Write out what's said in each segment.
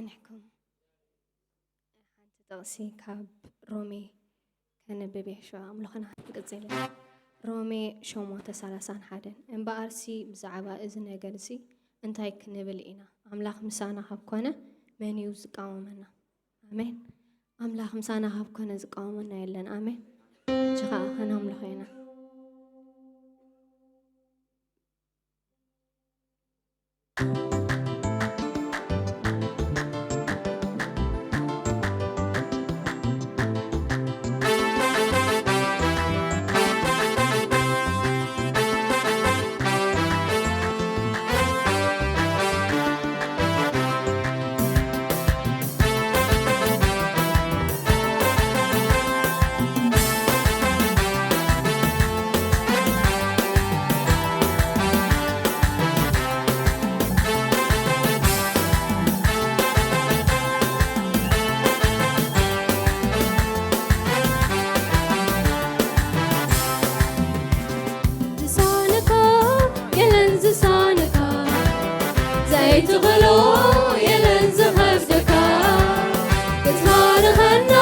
ጸኒሕኩም። ሓንቲ ጥቕሲ ካብ ሮሜ ከነብብ እየ፣ ሽዑ ኣምልኾና ክንቅጽል ኢና። ሮሜ ሸሞንተ ሰላሳን ሓደን። እምበኣርሲ ብዛዕባ እዚ ነገርሲ እንታይ ክንብል ኢና? ኣምላኽ ምሳና ካብ ኮነ መን እዩ ዝቃወመና? ኣሜን። ኣምላኽ ምሳና ካብ ኮነ ዝቃወመና የለን። ኣሜን። ሕጂ ኸኣ ከነምልኾ ኢና። ዝሳነካ የለን ዝሳነካ፣ ዘይትኽእሎ የለን ዝኸብደካ፣ ክትባርኸና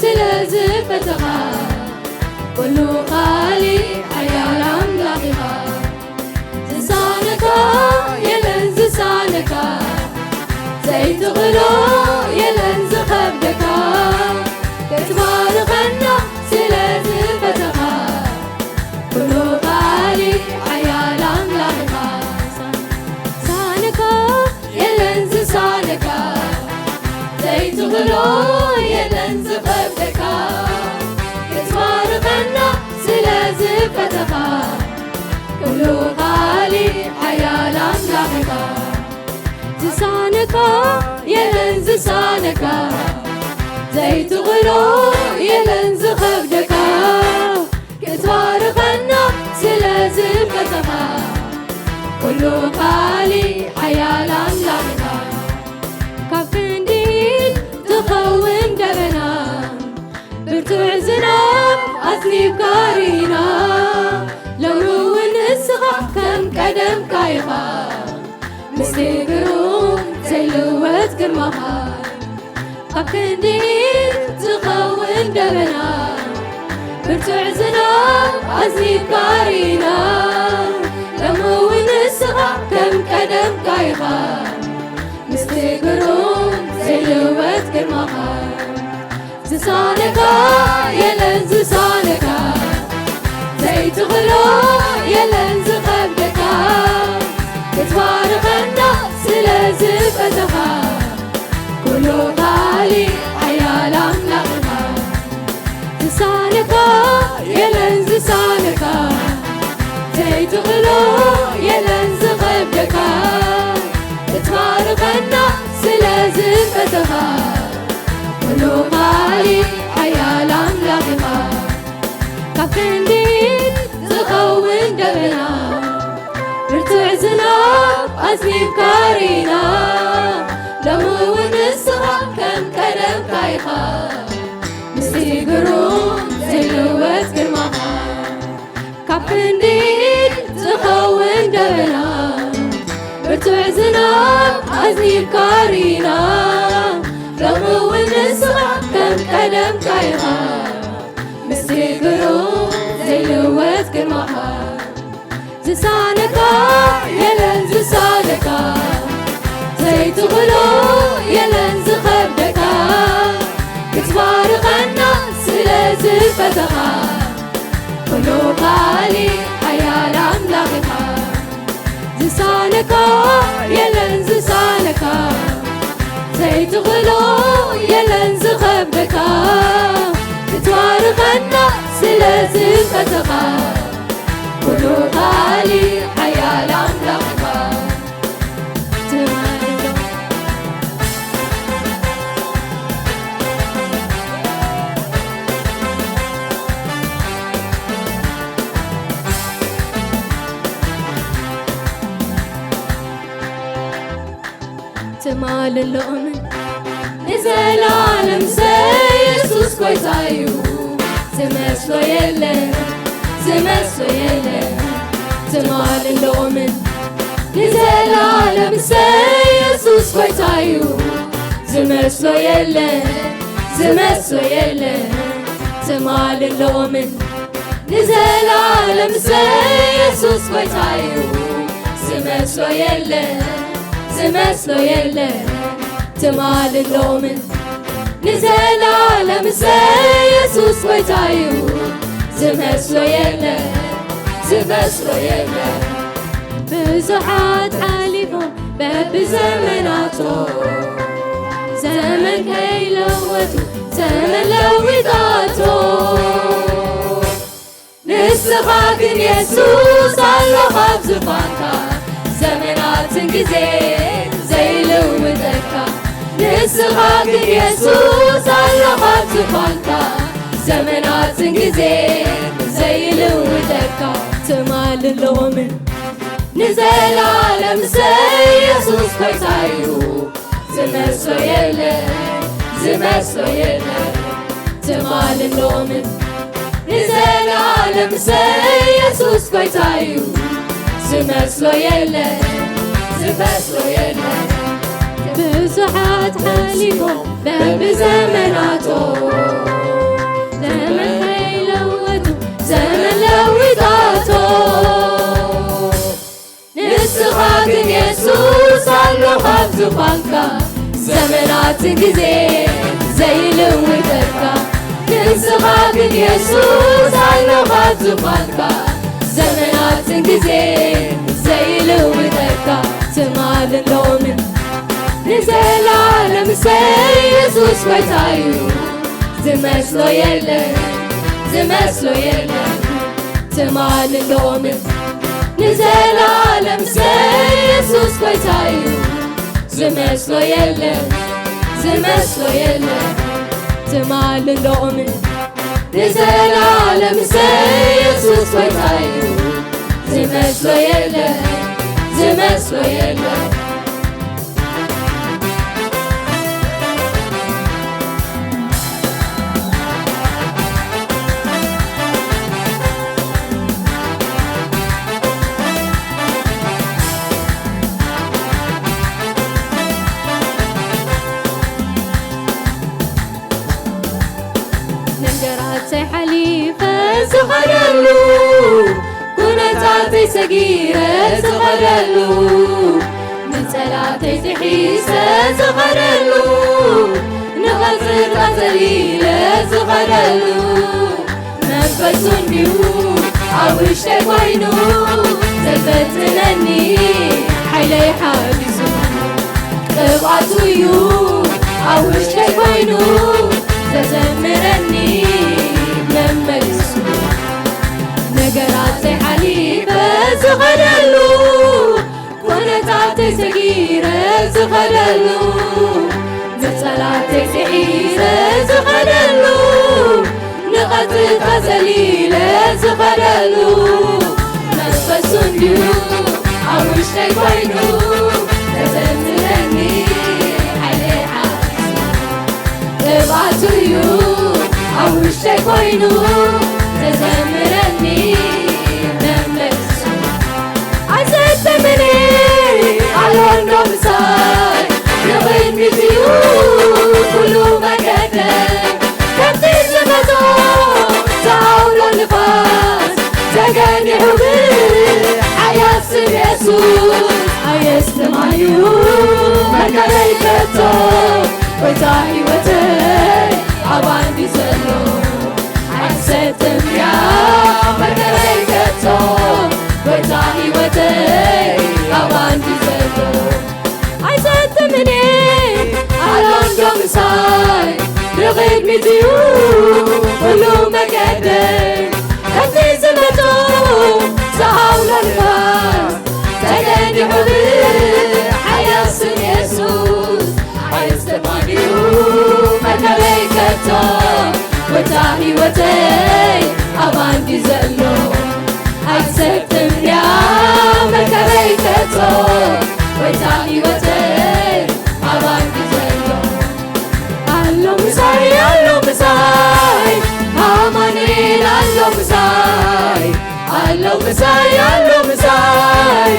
ስለ ዝፈተኻ፣ ኩሉ ኻሊ ሓያል ኣምላኽ ኢኻ። ዝሳነካ የለን ዝሳነካ፣ ዘይትኽእሎ የለን ዝኸብደካ፣ ክትባርኸና ስለ ዝፈተኻ፣ ኩሉ ኻሊ ሓያል ኣምላኽ ኢኻ። ዝሳነካ የለን ዝሳነካ፣ ዘይትኽእሎ የለን ዝኸብደካ፣ ክትባርኸና ስለ ዝፈተኻ፣ ኩሉ ኻሊ ሓያል ኣምላኽ ኢኻ። ዝሳነካ የለን ዝሳነካ፣ ዘይትኽእሎ የለን ዝኸብደካ፣ ክትባርኸና ስለ ዝፈተኻ፣ ኩሉ ኻሊ ሓያል ኣምላኽ ኢኻ። ካብ ክንዲ ትኸውን ደበና፣ ብርቱዕ ዝናብ ኣጽኒብካ ርኢና፣ ሎሚ እውን ንስኻ ከም ቀደምካ ኢኻ። ምስቲ ግሩም ዘይልወጥ ግርማኻ፣ ካብ ክንዲ ትኸውን ደበና፣ ብርቱዕ ዝናብ ኣዝኒብካ ርኢና፣ ሎሚ እውን ንስኻ ከም ቀደምካ ኢኻ። ምስቲ ግሩም ዘይልወጥ ግርማኻ፣ ዝሳነካ የለን ዝሳነካ፣ ዘይትኽእሎ የለን ዝኸብደካ፣ ክትባርኸና ስለ ዝፈተኻ፣ ኩሉ ኻሊ ሓያል ኣምላኽና። ዝሳነካ የለን ዝሳነካ፣ ዘይትኽእሎ የለን ዝኸብደካ፣ ክትባርኸና ስለ ዝፈተኻ፣ ኩሉ ኻሊ ሓያል ኣምላኽኻ። ካብ ክንዲ ዝኸውን ደበና፣ ብርቱዕ ዝናብ ኣዝኒብካ ርኢና፣ ሎሚ እውን ንስኻ ከም ቀደምካ ኢኻ። ምስቲ ግሩም ዘይልወጥ ግርማኻ፣ ካብ ክንዲ ዝኸውን ደበና፣ ብርቱዕ ዝናብ ኣዝኒብካ ርኢና፣ ሎሚ እውን ንስኻ ከም ቀደምካ ኢኻ። ምስቲ ግሩም ዘይልወጥ ግርማኻ፣ ዝሳነካ የለን ዝሳነካ፣ ዘይትኽእሎ የለን ዝኸብደካ፣ ክትባርኸና ስለ ዝፈተኻ፣ ኩሉ ኻሊ ሓያል ኣምላኽ ኢኻ። ዝሳነካ የለን ዝሳነካ፣ ዘይትኽእሎ የለን ዝኸብደካ፣ ክትባርኸና ስለ ዝፈተኻ፣ ኩሉ ኻሊ ሓያል ኣምላኽካ። ትማሊ ትማልን ሎምን ንዘለኣለም ሰ የሱስ ጎይታ እዩ። ዝመስሎ የለ፣ ዝመስሎ የለ። ትማልን ሎምን ንዘለኣለም ሰ የሱስ ጎይታ እዩ። ዝመስሎ የለ፣ ዝመስሎ የለ፣ ትማልን ሎምን ንዘላለም ሰ የሱስ ጎይታ እዩ። ዝመስሎ የለ፣ ዝመስሎ የለ፣ ትማልን ሎምን ንዘላለም ሰ የሱስ ጎይታ እዩ። ዝመስሎ የለ፣ ዝመስሎ የለ። ብዙሓት ሓሊፎም በብዘመናቶም፣ ዘመን ከይለወጡ ዘመን ለዊጣቶም። ንስኻ ግን የሱስ ኣሎኻ ኣብ ዝፋንካ፣ ዘመናትን ግዜ ዘይልውጠካ። ንስኻ ግን የሱስ ኣሎኻ ኣብ ዝፋንካ፣ ዘመናትን ግዜ ዘይልውጠካ። ትማልን ሎምን ንዘላለም ሰ የሱስ ጎይታ እዩ። ዝመስሎ የለ፣ ዝመስሎ የለ፣ ትማልን ሎምን ንዘላለም ሰ የሱስ ጎይታ እዩ። ዝመስሎ የለ፣ ዝመስሎ የለ። ብዙሓት ሓሊፎም በብዘመናቶም፣ ዘመን ከይለወጡ ዘመን ለዊጣቶም። ንስኻ ግን የሱስ ኣሎኻ ኣብ ዝፋንካ፣ ዘመናትን ግዜ ዘይልውጠካ። ንስኻ ግን የሱስ ኣሎኻ ኣብ ዝፋንካ፣ ዘመናትን ግዜ ዘይልውጠካ። ትማልን ሎምን ንዘላለም ሰ የሱስ ጎይታ እዩ። ዝመስሎ የለ፣ ዝመስሎ የለ፣ ትማልን ሎምን ንዘላለም ሰ የሱስ ጎይታ እዩ። ዝመስሎ የለ፣ ዝመስሎ የለ፣ ትማልን ሎምን ንዘላለም ሰ የሱስ ጎይታ እዩ። ዝመስሎ የለ፣ ዝመስሎ የለ። ነገራተይ ሓሊፈ ዝኸደሉ፣ ኩነታተይ ሰጊረ ዝኸደሉ፣ ንጸላተይ ጥሒሰ ዝኸደሉ፣ ንቐጽርታት ዘሊለ ዝኸደሉ፣ መንፈሱ እንድዩ ኣብ ውሽጠይ ኮይኑ፣ ዘይፈትነኒ ሓይለይ ሓዲሱ። ቅብኣቱ እዩ ኣብ ውሽጠይ ኮይኑ፣ ዘዘምረኒ መመሊሱ። ነገራተይ ሓሊፈ ዝኸደሉ፣ ኩነታተይ ሰጊረ ዝኸደሉ፣ ንጸላተይ ስዒረ ዝኸደሉ፣ ንቐጥታ ዘሊለ ዝኸደሉ፣ መንፈሱ እንድዩ ኣብ ውሽጠይ ኮይኑ፣ ዘዘምረኒ ሓይለይ ሓዲሱ። ቅብኣቱ እዩ ኣብ ውሽጠይ ኮይኑ፣ ዘዘምረኒ መመሊሱ። ኣይሰጥምን ኣሎ እንዶ ምሳይ፣ ንቕድሚት እዩ ኩሉ መገደይ። ከምቲ ዝመጾ ዝኣውሎ ንፋስ፣ ተገኒሑ ብሓያል ስም የሱስ። ኣየስትማዩ መርከበይ ከቶ፣ ጎይታ ህይወተይ ኣባይ እንድዩ ዘሎ። ኣይትሰጥም እያ መርከበይ ከቶ፣ ጎይታ ህይወተይ ኣባይ እንድዩ ዘሎ። ኣይሰጥምን እየ ኣሎ እንዶ ምሳይ፣ ንቕድሚት እዩ ኩሉ መገደይ። ከምቲ ዝመጾ ዝኣውሎ ንፋስ፣ ተገኒሑ ብሓያል ስም የሱስ። ኣይስተማንዩ መርከበይ ከቶ፣ ጎይታ ህይወተይ ኣባይ እንድዩ ዘሎ። ኣይትሰጥም እያ መርከበይ ከቶ፣ ጎይታ ህይወተይ ኣባይ እንድዩ ዘሎ። ኣሎ ምሳይ፣ ኣሎ ምሳይ፣ ኣማኑኤል ኣሎ ምሳይ፣ ኣሎ ምሳይ፣ ኣሎ ምሳይ፣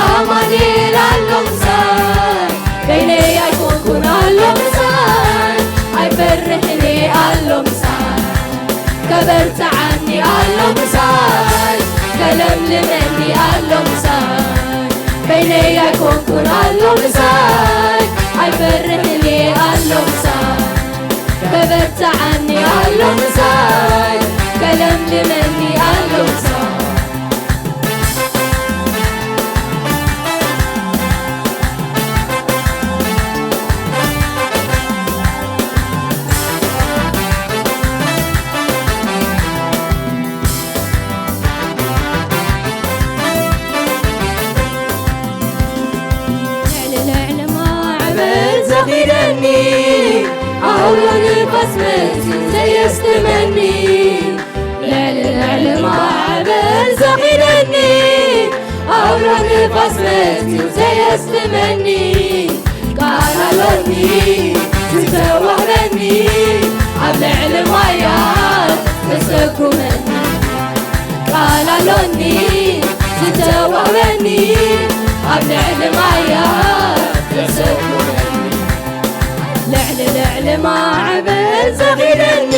ኣማኑኤል ኣሎ ምሳይ። በይነይ ኣይኮንኩን ኣሎ ምሳይ። ምሳይ፣ ከለምልመኒ ኣሎ ምሳይ። በይነይ ኣይኮንኩን ኣሎ ምሳይ። ኣይፈርሕን እየ ኣሎ ምሳይ። ከበርትዓኒ ኣሎ ምሳይ። ከለምልመኒ ኣሎ ምሳይ። ልዕሊ ልዕሊ ማዕበል ዘኺደኒ፣ ኣውሎ ንፋስ መጺኡ ዘየስጥመኒ። ልዕሊ ልዕሊ ማዕበል ዘኺደኒ፣ ኣውሎ ንፋስ መጺኡ ዘየስጥመኒ። ቃል ኣሎኒ ዝተዋህበኒ፣ ኣብ ልዕሊ ማያት ተሰጉመኒ። ቃል ኣሎኒ ዝተዋህበኒ፣ ኣብ ልዕሊ ማያት ተሰጉመኒ። ልዕሊ ልዕሊ ማዕበል ዘኺደኒ፣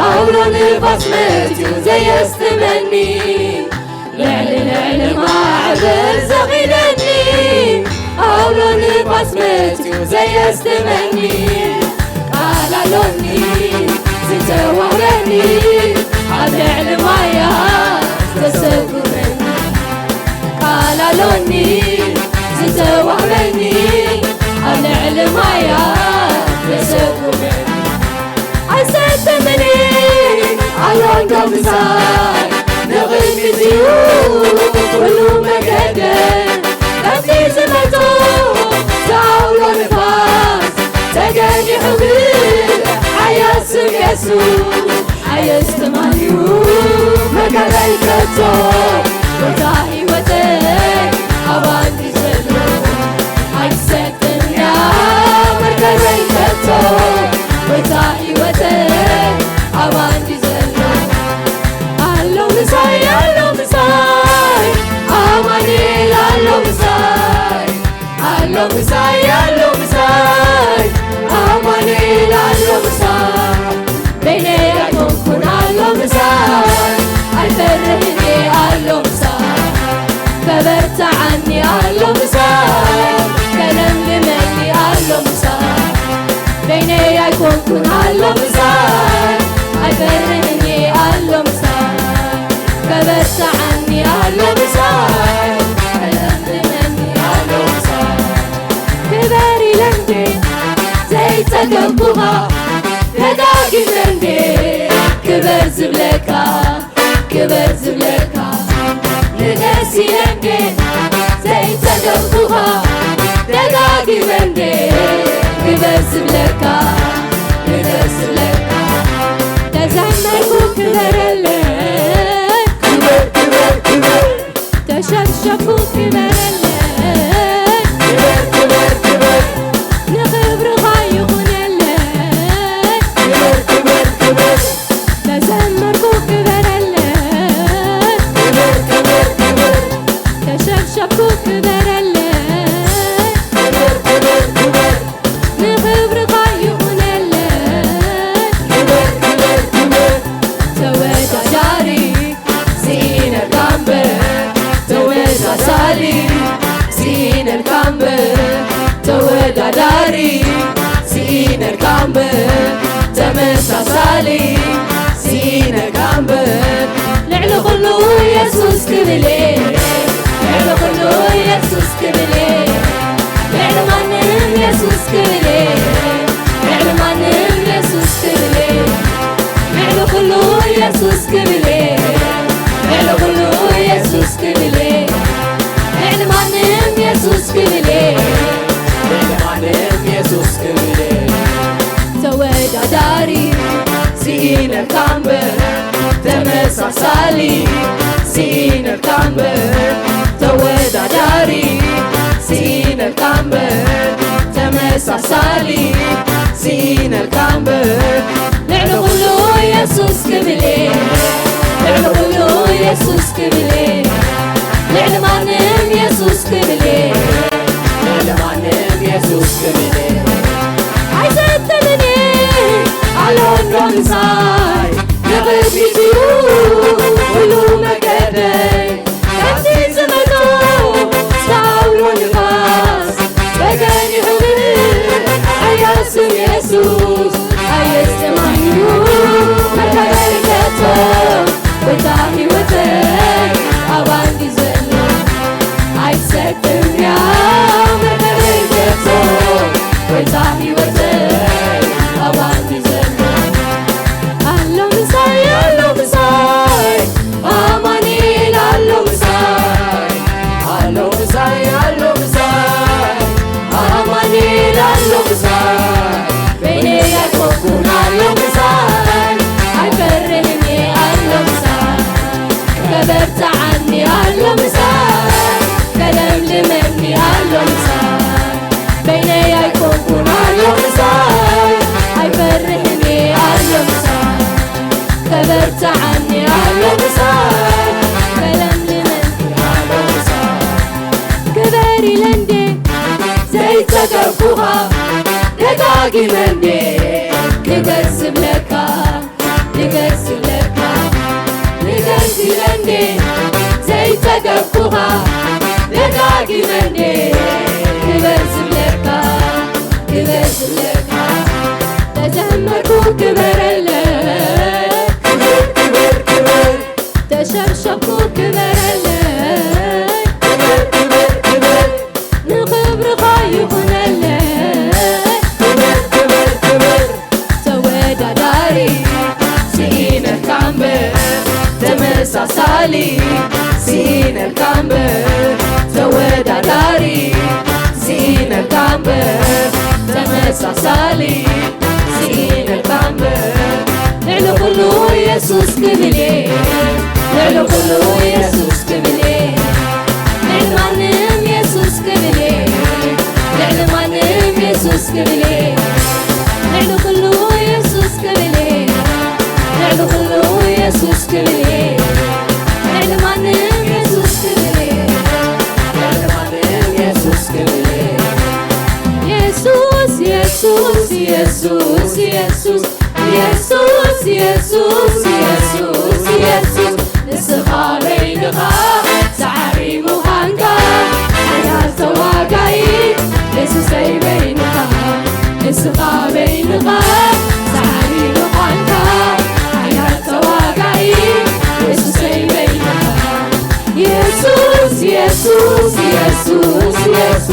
ኣውሎ ንፋስ መጺኡ ዘየስጥመኒ። ልዕሊ ልዕሊ ማዕበል ዘኺደኒ፣ ኣውሎ ንፋስ መጺኡ ዘየስጥመኒ። ቃል ኣሎኒ ዝተዋህበኒ፣ ኣብ ልዕሊ ማያት ተሰጉመኒ። ቃል ኣሎኒ ዝተዋህበኒ፣ ኣብ ልዕሊ ማያት ተሰጉመኒ። ኣይሰጥምን ኣሎ እንዶ ምሳይ፣ ንቕድሚት እዩ ኩሉ መገደይ። ከምቲ ዝመጾ ዝኣውሎ ንፋስ ተገዲሑ፣ ብሓያል ስም የሱስ ሓየስ ትማን እዩ መከራይ ከቶ። ጎይታ ህይወተይ ኣብ ኣንዲ ዘሎ፣ ኣይትሰጥንያ መከራይ ከቶ። ጎይታ ህይወተይ ኣብ ኣንዲ ዘሎ፣ ኣሎ ምሳይ፣ ኣሎ ምሳይ፣ ኣማኑኤል ኣሎ ምሳይ። ኣሎ ምሳይ፣ ኣሎ ምሳይ፣ ኣማኑኤል ኣሎ ምሳይ። በይነይ ኣይኮንኩን ኣሎ ምሳይ። ኣይፈርሕን እየ ኣሎ ምሳይ። ከበርትዓኒ ኣሎ ምሳይ። ከለምልመኒ ኣሎ ምሳይ። በይነይ ኣይኮንኩን ኣሎ ምሳይ። ኣይፈርሕን እየ ኣሎ ምሳይ። ከበርትዓኒ ኣሎ ምሳይ። ከለምልመኒ ኣሎ ምሳይ። ክበር ኢለ እንዴ ዘይጸገምኩኻ፣ ደጋጊመ እንዴ ክበር ዝብለካ፣ ክበር ዝብለካ። ንገስ ኢለ እንዴ ዘይጸገምኩኻ፣ ደጋጊመ እንዴ ክበር ዝብለካ፣ ክበር ዝብለካ። ተዘመርኩ ክበረለይ፣ ክበር፣ ክበር፣ ክበር። ተሸብሸብኩ ክበረለይ፣ ክበር፣ ክበር፣ ክበር። ንኽብርኻ ይኹነለይ፣ ክበር፣ ክበር፣ ክበር። ተዘመርኩ ክበረለይ፣ ክበር፣ ክበር፣ ክበር። ተሸብሸብኩ ክበረለይ፣ ክበር፣ ክበር፣ ክበር። ንኽብርኻ ይኹነለይ፣ ክበር፣ ክበር፣ ክበር። ተወዳዳሪ ስኢነልካ እምበር፣ ተመሳሳሊ ስኢነልካ እምበር፣ ተወዳዳሪ ስኢነልካ እምበር፣ ተመሳሳሊ ስኢነልካ እምበር። ልዕሊ ኩሉ የሱስ ክብል እየ፣ ልዕሊ ኩሉ የሱስ ክብል እየ፣ ልዕሊ ማንም የሱስ ክብል እየ፣ ልዕሊ ማንም የሱስ ክብል እየ፣ ልዕሊ ኩሉ የሱስ ክብል እየ፣ ልዕሊ ኩሉ የሱስ ክብል እየ፣ ልዕሊ ማንም የሱስ ክብል እየ፣ ልዕሊ ማንም የሱስ ክብል እየ። ተወዳዳሪ ስኢነልካ እምበር፣ ተመሳሳሊ ስኢነልካ እምበር፣ ተወዳዳሪ ስኢነልካ እምበር፣ ተመሳሳሊ ስኢነልካ እምበር። ልዕሊ ኩሉ የሱስ ክብል እየ፣ ልዕሊ ኩሉ የሱስ ክብል እየ፣ ልዕሊ ማንም የሱስ ክብል እየ፣ ልዕሊ ማንም የሱስ ክብል እየ። ኣይሰጥምን እየ ኣሎ እንዶ ምሳይ፣ ንቕድሚት እዩ ዘይጸገብኩኻ ደጋጊመ እንዴ ክገዝብለካ፣ ክገዝብለካ፣ ክገዝብለካ እንዴ ዘይጸገብኩኻ ደጋጊመ እንዴ ክገዝብለካ፣ ክገዝብለካ። ተዘመርኩ ክበረለይ፣ ክብር፣ ክብር፣ ክብር። ተሸብሸብኩ ክበረለይ፣ ክብር፣ ክብር፣ ክብር። ንኽብርኻ ይኹነለይ፣ ክብር፣ ክብር፣ ክብር። ተወዳዳሪ ስኢነልካ እምበር፣ ተመሳሳሊ ስኢነልካ እምበር፣ ተወዳዳሪ ስኢነልካ እምበር፣ ተመሳሳሊ ስኢነልካ እምበር። ልዕሊ ኩሉ የሱስ ክብል እየ፣ ልዕሊ ኩሉ የሱስ ክብል እየ፣ ልዕሊ ማንም የሱስ ክብል እየ፣ ልዕሊ ማንም የሱስ ክብል እየ፣ ልዕሊ ኩሉ የሱስ ክብል እየ፣ ልዕሊ ኩሉ የሱስ ክብል እየ፣ ልዕሊ ማንም የሱስ ክብል እየ፣ ልዕሊ ማንም የሱስ ክብል እየ። የሱስ፣ የሱስ፣ የሱስ፣ የሱስ፣ የሱስ፣ የሱስ፣ የሱስ፣ የሱስ፣ ንስኻ በይንኻ ሰዓሪ ምዃንካ፣ ሓያል ተዋጋኢ የሱሰይ በይንኻ፣ ንስኻ በይንኻ ሰዓሪ ምዃንካ፣ ሓያል ተዋጋኢ የሱሰይ በይንኻ። የሱስ፣ የሱስ፣ የሱስ፣ የሱስ፣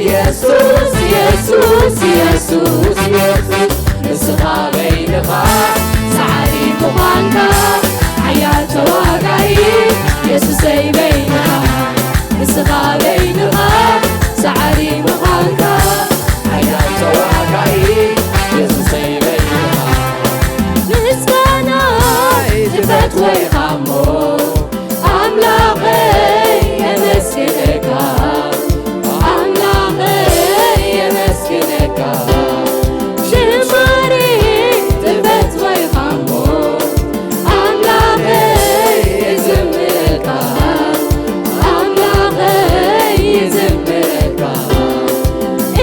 የሱስ፣ የሱስ፣ የሱስ፣ የሱስ፣ ንስኻ በይንኻ ሰዓሪ ምዃንካ፣ ሓያል ተዋጋኢ የሱሰይ በይንኻ፣ ንስኻ በይንኻ ሰዓሪ ምዃንካ፣ ሓያል ተዋጋኢ የሱሰይ በይንኻ። ምስጋና ትፈትዎ ኢኻ እሞ፣ ኣምላኸይ የመስግነካ፣ ኣምላኸይ የመስግነካ። ዝማሬ ትፈትዎ ኢኻ እሞ፣ ኣምላኸይ ይዝምረልካ፣ ኣምላኸይ ይዝምረልካ።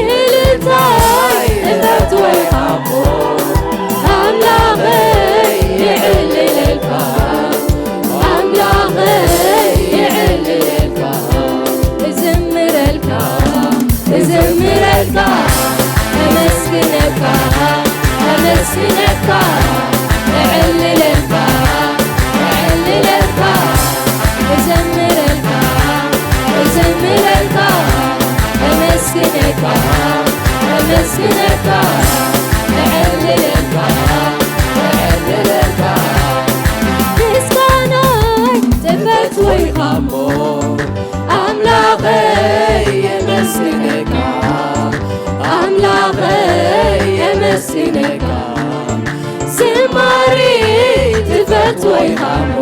እልልታይ እፈትዎ ኢኻ እሞ፣ ኣምላኸይ የዕልለልካ፣ ኣምላኸይ የዕልለልካ። እዝምረልካ፣ እዝምረልካ፣ እመስግነካ፣ እመስግነካ፣ እዕልለልካ፣ እዕልለልካ። እዘምረልካ፣ እዘምረልካ፣ እመስግነካ፣ እመስግነካ፣ እዕልለልካ፣ እዕልለልካ። ምስጋናይ ትፈትዎ ኢኻ እሞ፣ ኣምላኸይ የመስግነካ፣ ኣምላኸይ የመስግነካ። ዝማሬ ትፈትዎ ኢኻ እሞ፣